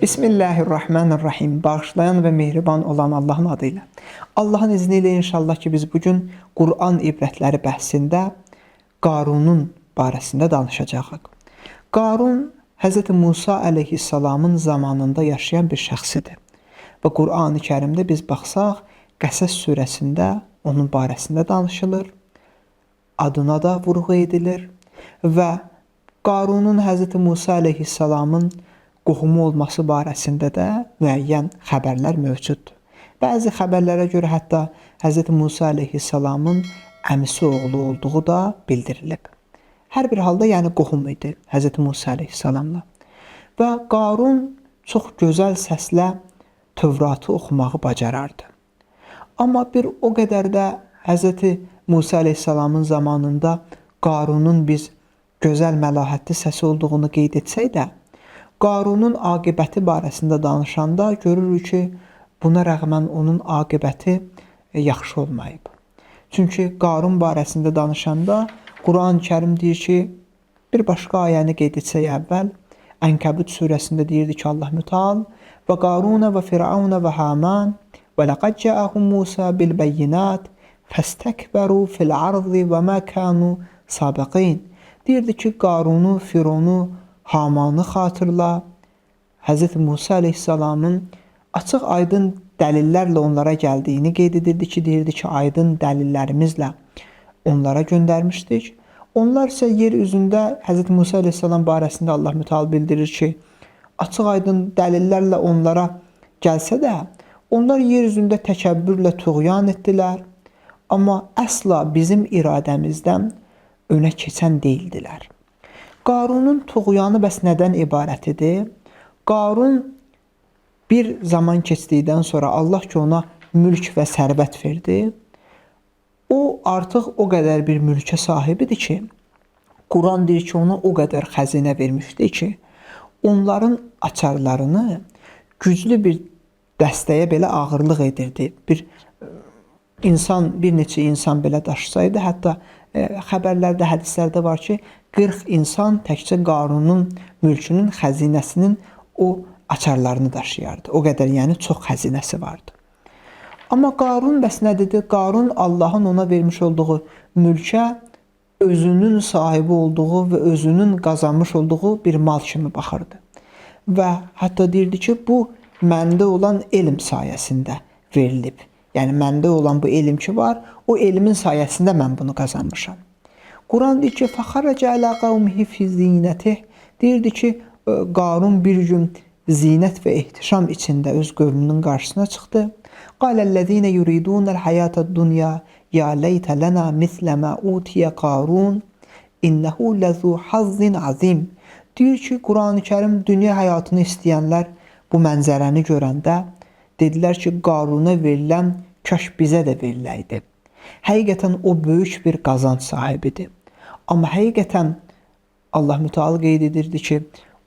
Bismillahirrahmanirrahim. Bağışlayan və mehriban olan Allahın adıyla. Allahın izni ilə inşallah ki biz bugün Quran ibrətləri bəhsində Qarunun barəsində danışacağıq. Qarun Hz. Musa əleyhissalamın zamanında yaşayan bir şəxs idi. Və Qurani Kərimdə biz baxsaq, Qəsəs surəsində onun barəsində danışılır. Adına da vurğu edilir və Qarunun Hz. Musa əleyhissalamın qohumu olması barəsində də müəyyən xəbərlər mövcuddur. Bəzi xəbərlərə görə hətta Hz. Musa əleyhissalamın əmisi oğlu olduğu da bildirilib. Hər bir halda yəni qohum idi Hz. Musa əleyhissalamla. Və Qarun çox gözəl səslə Tövratı oxumağı bacarardı. Amma bir o qədər də Hz. Musa əleyhissalamın zamanında Qarunun biz gözəl məlahətli səsi olduğunu qeyd etsək də, Qarunun aqibəti barəsində danışanda görürük ki, buna rəğmən onun aqibəti yaxşı olmayıb. Çünki Qarun barəsində danışanda Quran-ı Kərim deyir ki, bir başqa ayəni qeyd etsək əvvəl, Ənkəbut surəsində deyirdi ki, Allah mütəal və Qaruna və Firavuna və Haman və laqad ca'ahum Musa bil bəyinat fəstəkbəru fil ardı və ma kanu sabiqin. Deyirdi ki, Qarunu, Fironu, Hamanı xatırla. Hz. Musa əleyhissalamın açıq aydın dəlillərlə onlara gəldiyini qeyd edirdi ki, deyirdi ki, aydın dəlillərimizlə onlara göndərmişdik. Onlar isə yer üzündə Hz. Musa əleyhissalam barəsində Allah mütəal bildirir ki, açıq aydın dəlillərlə onlara gəlsə də, onlar yer üzündə təkəbbürlə tuğyan etdilər, amma əsla bizim iradəmizdən önə keçən deyildilər. Qarunun tuğyanı bəs nədən ibarət idi? Qarun bir zaman keçdikdən sonra Allah ki ona mülk və sərvət verdi. O artıq o qədər bir mülkə sahib idi ki, Quran deyir ki, ona o qədər xəzinə vermişdi ki, onların açarlarını güclü bir dəstəyə belə ağırlıq edirdi. Bir insan, bir neçə insan belə daşısaydı, hətta xəbərlərdə, hədislərdə var ki, 40 insan təkcə Qarunun mülkünün, xəzinəsinin o açarlarını daşıyardı. O qədər, yəni çox xəzinəsi vardı. Amma Qarun bəs nə dedi? Qarun Allahın ona vermiş olduğu mülkə özünün sahibi olduğu və özünün qazanmış olduğu bir mal kimi baxırdı. Və hətta deyirdi ki, bu məndə olan elm sayəsində verilib. Yəni məndə olan bu elm ki var, o elmin sayəsində mən bunu qazanmışam. Quran deyir ki, "Fəxaraca alə qavmihi fi zinətih." Deyirdi ki, Qarun bir gün zinət və ehtişam içində öz qövmünün qarşısına çıxdı. Qaləl-ləzīnə yuridunəl hayatəd-dunya ya leytə lənə mislə mə utiyə Qarun innehu ləzu hazzin azim. Deyir ki, Quran-ı Kərim dünya həyatını istəyənlər bu mənzərəni görəndə dedilər ki, Qaruna verilən kaş bizə də veriləydi. Həqiqətən o böyük bir qazanc sahibidir. Amma həqiqətən Allah mütəal qeyd edirdi ki,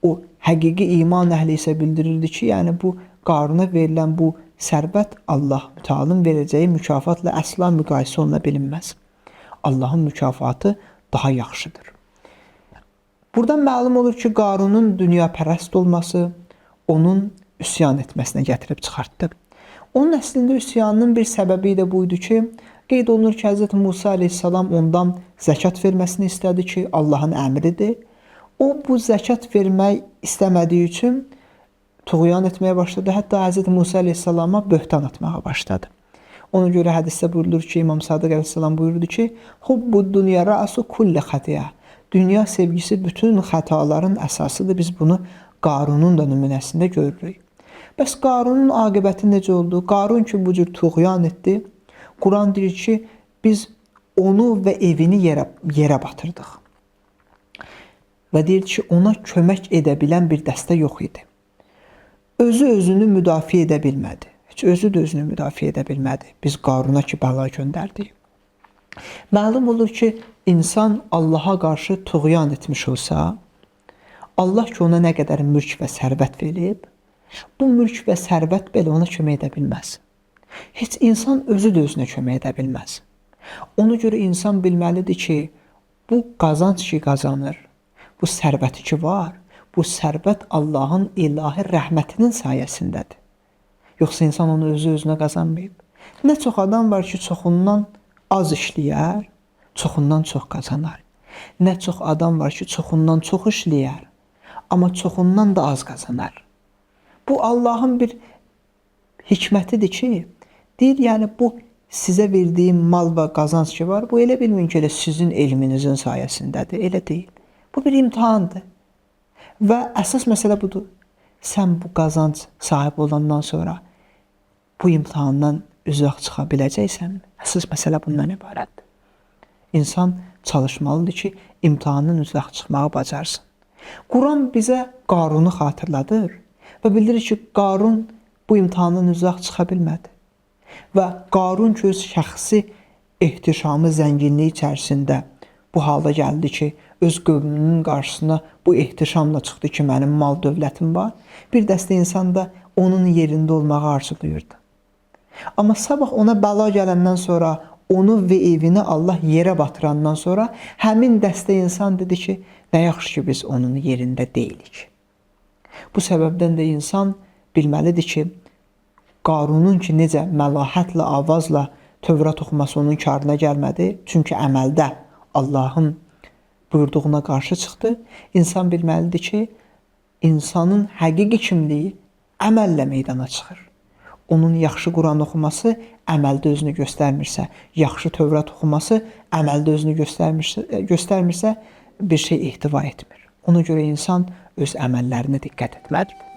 o həqiqi iman əhli isə bildirirdi ki, yəni bu Qaruna verilən bu sərvət Allah mütəalın verəcəyi mükafatla əsla müqayisə oluna bilinməz. Allahın mükafatı daha yaxşıdır. Buradan məlum olur ki, Qarunun dünyapərəst olması onun üsyan etməsinə gətirib çıxartdı. Onun əslində üsyanının bir səbəbi də bu idi ki, qeyd olunur ki, Hz. Musa əleyhissalam ondan zəkat verməsini istədi ki, Allahın əmridir. O bu zəkat vermək istəmədiyi üçün tuğyan etməyə başladı. Hətta Hz. Musa əleyhissalama böhtan atmağa başladı. Ona görə hədisdə buyurulur ki, İmam Sadıq əleyhissalam buyurdu ki, "Hubbud dunya ra'su kulli xatiya." Dünya sevgisi bütün xətaların əsasıdır. Biz bunu Qarunun da nümunəsində görürük. Bəs Qarunun aqibəti necə oldu? Qarun ki bu cür tuğyan etdi. Quran deyir ki, biz onu və evini yerə batırdıq. Və deyir ki, ona kömək edə bilən bir dəstə yox idi. Özü özünü müdafiə edə bilmədi. Heç özü də özünü müdafiə edə bilmədi. Biz Qaruna ki bəla göndərdik. Məlum olur ki, insan Allaha qarşı tuğyan etmiş olsa, Allah ki ona nə qədər mülk və sərvət verib, bu mülk və sərvət belə ona kömək edə bilməz. Heç insan özü də özünə kömək edə bilməz. Ona görə insan bilməlidir ki, bu qazanc ki qazanır, bu sərvəti ki var, Bu sərvət Allahın ilahi rəhmətinin sayəsindədir. Yoxsa insan onu özü özünə qazanmayıb. Nə çox adam var ki, çoxundan az işləyər, çoxundan çox qazanar. Nə çox adam var ki, çoxundan çox işləyər, amma çoxundan da az qazanar. Bu Allahın bir hikmətidir ki, deyir, yəni bu sizə verdiyim mal və qazanc ki var, bu elə bilməyin ki, elə sizin elminizin sayəsindədir. Elə deyil. Bu bir imtahandır. Və əsas məsələ budur. Sən bu qazanc sahib olandan sonra bu imtahandan uzaq çıxa biləcəksənmi? Əsas məsələ bundan ibarətdir. İnsan çalışmalıdır ki, imtahandan uzaq çıxmağı bacarsın. Quran bizə Qarunu xatırladır və bildirir ki, Qarun bu imtahandan uzaq çıxa bilmədi. Və Qarun ki, öz şəxsi ehtişamı, zənginliyi içərisində bu halda gəldi ki, öz qövmünün qarşısına bu ehtişamla çıxdı ki, mənim mal dövlətim var. Bir dəstə insan da onun yerində olmağı arzulayırdı. Amma sabah ona bəla gələndən sonra, onu və evini Allah yerə batırandan sonra həmin dəstə insan dedi ki, nə yaxşı ki, biz onun yerində deyilik. Bu səbəbdən də insan bilməlidir ki, Qarunun ki, necə məlahətlə, avazla Tövrat oxuması onun karına gəlmədi. Çünki əməldə Allahın buyurduğuna qarşı çıxdı. İnsan bilməlidir ki, insanın həqiqi kimliyi əməllə meydana çıxır. Onun yaxşı Quran oxuması əməldə özünü göstərmirsə, yaxşı Tövrat oxuması əməldə özünü göstərmirsə bir şey ehtiva etmir. Ona görə insan öz əməllərinə diqqət etməlidir.